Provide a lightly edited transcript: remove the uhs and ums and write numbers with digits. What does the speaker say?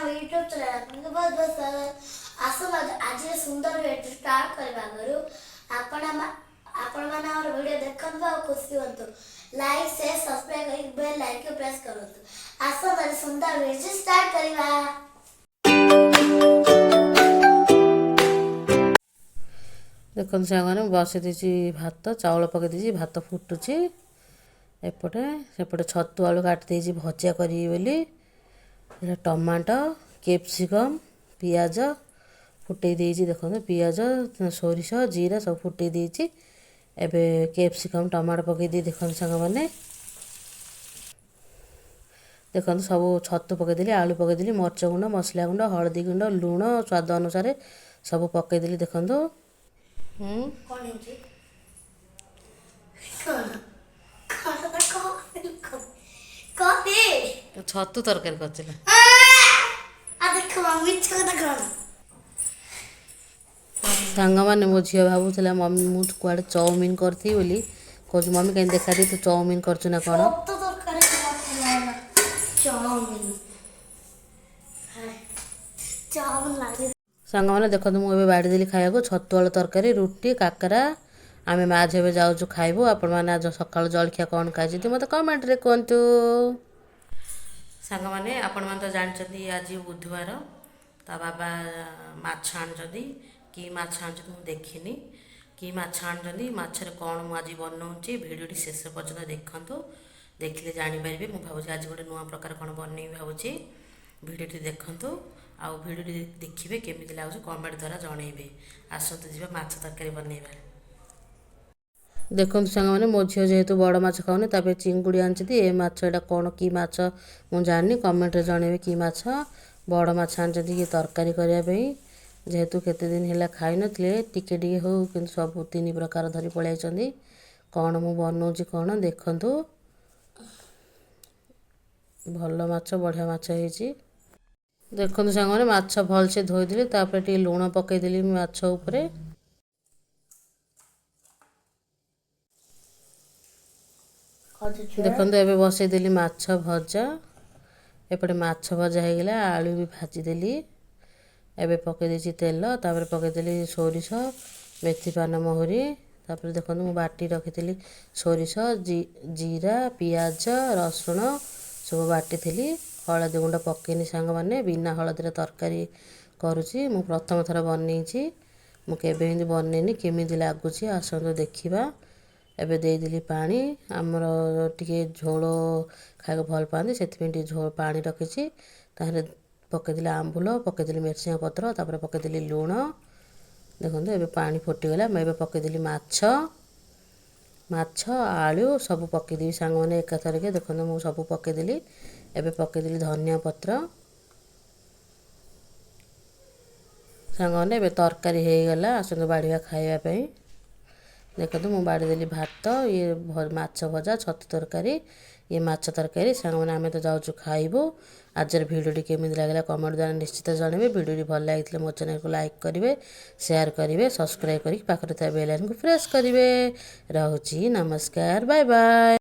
YouTube channel ଆପଣଙ୍କୁ ବହୁତ ବହୁତ ସ୍ୱାଗତ। ଆସନ୍ତୁ, ଆଜିର ସୁନ୍ଦର ଭିଡ଼ିଓ ଷ୍ଟାର୍ଟ କରିବା ଆଗରୁ ଆପଣମାନେ ଆମର ଭିଡ଼ିଓ ଦେଖନ୍ତୁ ଆଉ ଖୁସି ହୁଅନ୍ତୁ। ଲାଇକ୍, ସେୟାର, ସବସ୍କ୍ରାଇବ୍ କରି ବେଲ୍ ଆଇକନ୍ ପ୍ରେସ୍ କରନ୍ତୁ। ଆସନ୍ତୁ, ଆଜି ସୁନ୍ଦର ଭିଡ଼ିଓ ଷ୍ଟାର୍ଟ କରିବା। ଦେଖନ୍ତୁ ସାଙ୍ଗମାନେ, ମୁଁ ବସେଇ ଦେଇଛି ଭାତ। ଚାଉଳ ପକାଇ ଦେଇଛି, ଭାତ ଫୁଟୁଛି ଏପଟେ। ସେପଟେ ଛତୁ ଆଳୁ କାଟି ଦେଇଛି ଭଜା କରିବି ବୋଲି। ଏଇଟା ଟମାଟୋ, କ୍ୟାପ୍ସିକମ୍, ପିଆଜ ଫୁଟେଇ ଦେଇଛି। ଦେଖନ୍ତୁ, ପିଆଜ, ସୋରିଷ, ଜିରା ସବୁ ଫୁଟେଇ ଦେଇଛି। ଏବେ କ୍ୟାପ୍ସିକମ୍, ଟମାଟୋ ପକାଇ ଦେଇ, ଦେଖନ୍ତୁ ସାଙ୍ଗମାନେ, ଦେଖନ୍ତୁ, ସବୁ ଛତୁ ପକାଇଦେଲି, ଆଳୁ ପକାଇଦେଲି, ମରିଚ ଗୁଣ୍ଡ, ମସଲା ଗୁଣ୍ଡ, ହଳଦୀ ଗୁଣ୍ଡ, ଲୁଣ ସ୍ୱାଦ ଅନୁସାରେ ସବୁ ପକାଇଦେଲି। ଦେଖନ୍ତୁ। କ'ଣ ହେଉଛି? କ'ଣ କ'ଣ କ'ଣ କଣ? ଛତୁ ତରକାରୀ କରିଥିଲା। ଆ ଦେଖ, ମିଛ କଥା କ'ଣ? ସାଙ୍ଗମାନେ, ମୋ ଝିଅ ଭାବୁଥିଲା ମମି ମୁଁ କୁଆଡ଼େ ଚାଉମିନ୍ କରିଥିବି ବୋଲି। କହୁଛି, "ମମି, କାହିଁ ଦେଖା ଦେ, ତୁ ଚାଉମିନ୍ କରିଛୁ ନା କ'ଣ?" ଛତୁ ତରକାରୀ କରିଥିଲା, ଚାଉମିନ ଚାଉମିନ ଲାଗେ। ସାଙ୍ଗମାନେ, ଦେଖନ୍ତୁ, ମୁଁ ଏବେ ବାଢ଼ିଦେଲି ଖାଇବାକୁ ଛତୁ ଆଳୁ ତରକାରୀ, ରୁଟି, କାକରା। ଆମେ ମା ଝିଅ ଏବେ ଯାଉଛୁ ଖାଇବୁ। ଆପଣମାନେ ଆଜି ସକାଳୁ ଜଳଖିଆ କ'ଣ ଖାଇଛନ୍ତି, ମୋତେ କମେଣ୍ଟରେ କୁହନ୍ତୁ। ସାଙ୍ଗମାନେ, ଆପଣମାନେ ତ ଜାଣିଛନ୍ତି ଆଜି ବୁଧବାର। ତା ବାବା ମାଛ ଆଣିଛନ୍ତି। କି ମାଛ ଆଣିଛନ୍ତି ମୁଁ ଦେଖିନି। କି ମାଛ ଆଣିଛନ୍ତି, ମାଛରେ କ'ଣ ମୁଁ ଆଜି ବନଉଛି, ଭିଡ଼ିଓଟି ଶେଷ ପର୍ଯ୍ୟନ୍ତ ଦେଖନ୍ତୁ। ଦେଖିଲେ ଜାଣିପାରିବେ। ମୁଁ ଭାବୁଛି ଆଜି ଗୋଟେ ନୂଆ ପ୍ରକାର କ'ଣ ବନେଇବି ଭାବୁଛି। ଭିଡ଼ିଓଟି ଦେଖନ୍ତୁ ଆଉ ଭିଡ଼ିଓଟି ଦେଖିବେ, କେମିତି ଲାଗୁଛି କମେଣ୍ଟ ଦ୍ୱାରା ଜଣେଇବେ। ଆସନ୍ତୁ ଯିବା, ମାଛ ତରକାରୀ ବନେଇବା। ଦେଖନ୍ତୁ ସାଙ୍ଗମାନେ, ମୋ ଝିଅ ଯେହେତୁ ବଡ଼ ମାଛ ଖାଉନି, ତା ପାଇଁ ଚିଙ୍ଗୁଡ଼ି ଆଣିଛନ୍ତି। ଏ ମାଛ ଏଇଟା କ'ଣ, କି ମାଛ ମୁଁ ଜାଣିନି। କମେଣ୍ଟରେ ଜଣେଇବେ କି ମାଛ। ବଡ଼ ମାଛ ଆଣିଛନ୍ତି କି ତରକାରୀ କରିବା ପାଇଁ। ଯେହେତୁ କେତେ ଦିନ ହେଲା ଖାଇନଥିଲେ, ଟିକେ ଟିକେ ହଉ କିନ୍ତୁ ସବୁ ତିନି ପ୍ରକାର ଧରି ପଳେଇ। କ'ଣ ମୁଁ ବନଉଛି କ'ଣ ଦେଖନ୍ତୁ। ଭଲ ମାଛ, ବଢ଼ିଆ ମାଛ ହେଇଛି। ଦେଖନ୍ତୁ ସାଙ୍ଗମାନେ, ମାଛ ଭଲସେ ଧୋଇଦେଲି। ତାପରେ ଟିକେ ଲୁଣ ପକାଇଦେଲି ମାଛ ଉପରେ। ଦେଖନ୍ତୁ, ଏବେ ବସେଇଦେଲି ମାଛ ଭଜା। ଏପଟେ ମାଛ ଭଜା ହେଇଗଲା, ଆଳୁ ବି ଭାଜିଦେଲି। ଏବେ ପକାଇ ଦେଇଛି ତେଲ। ତାପରେ ପକାଇଦେଲି ସୋରିଷ, ମେଥି ପାନ ମହୁରି। ତାପରେ ଦେଖନ୍ତୁ, ମୁଁ ବାଟି ରଖିଥିଲି ସୋରିଷ, ଜିରା, ପିଆଜ, ରସୁଣ ସବୁ ବାଟିଥିଲି। ହଳଦୀ ଗୁଣ୍ଡ ପକେଇନି ସାଙ୍ଗମାନେ, ବିନା ହଳଦୀରେ ତରକାରୀ କରୁଛି। ମୁଁ ପ୍ରଥମ ଥର ବନେଇଛି, ମୁଁ କେବେ ଏମିତି ବନେଇନି। କେମିତି ଲାଗୁଛି ଆସନ୍ତୁ ଦେଖିବା। ଏବେ ଦେଇଦେଲି ପାଣି। ଆମର ଟିକେ ଝୋଳ ଖାଇବାକୁ ଭଲ ପାଆନ୍ତି, ସେଥିପାଇଁ ଟିକେ ଝୋଳ ପାଣି ରଖିଛି। ତାହେଲେ ପକାଇଦେଲି ଆମ୍ବୁଲ, ପକାଇଦେଲି ଭେରସୁଙ୍ଗା ପତ୍ର, ତାପରେ ପକାଇଦେଲି ଲୁଣ। ଦେଖନ୍ତୁ, ଏବେ ପାଣି ଫୁଟିଗଲା। ମୁଁ ଏବେ ପକାଇଦେଲି ମାଛ। ମାଛ, ଆଳୁ ସବୁ ପକାଇଦେବି ସାଙ୍ଗମାନେ ଏକାଥରକେ। ଦେଖନ୍ତୁ, ମୁଁ ସବୁ ପକାଇଦେଲି। ଏବେ ପକାଇଦେଲି ଧନିଆ ପତ୍ର। ସାଙ୍ଗମାନେ, ଏବେ ତରକାରୀ ହେଇଗଲା। ଆସନ୍ତୁ ବାଢ଼ିବା ଖାଇବା ପାଇଁ। ଦେଖନ୍ତୁ, ମୁଁ ବାଢ଼ିଦେଲି ଭାତ, ଇଏ ମାଛ ଭଜା, ଛତୁ ତରକାରୀ, ଇଏ ମାଛ ତରକାରୀ। ସାଙ୍ଗମାନେ, ଆମେ ତ ଯାଉଛୁ ଖାଇବୁ। ଆଜିର ଭିଡ଼ିଓଟି କେମିତି ଲାଗିଲା କମେଣ୍ଟ ଦ୍ୱାରା ନିଶ୍ଚିତ ଜଣାଇବେ। ଭିଡ଼ିଓଟି ଭଲ ଲାଗିଥିଲେ ମୋ ଚ୍ୟାନେଲକୁ ଲାଇକ୍ କରିବେ, ସେୟାର କରିବେ, ସବସ୍କ୍ରାଇବ୍ କରିକି ପାଖରେ ଥିବା ବେଲ୍ ଆଇକନ୍କୁ ପ୍ରେସ୍ କରିବେ। ରହୁଛି, ନମସ୍କାର, ବାଏ ବାଏ।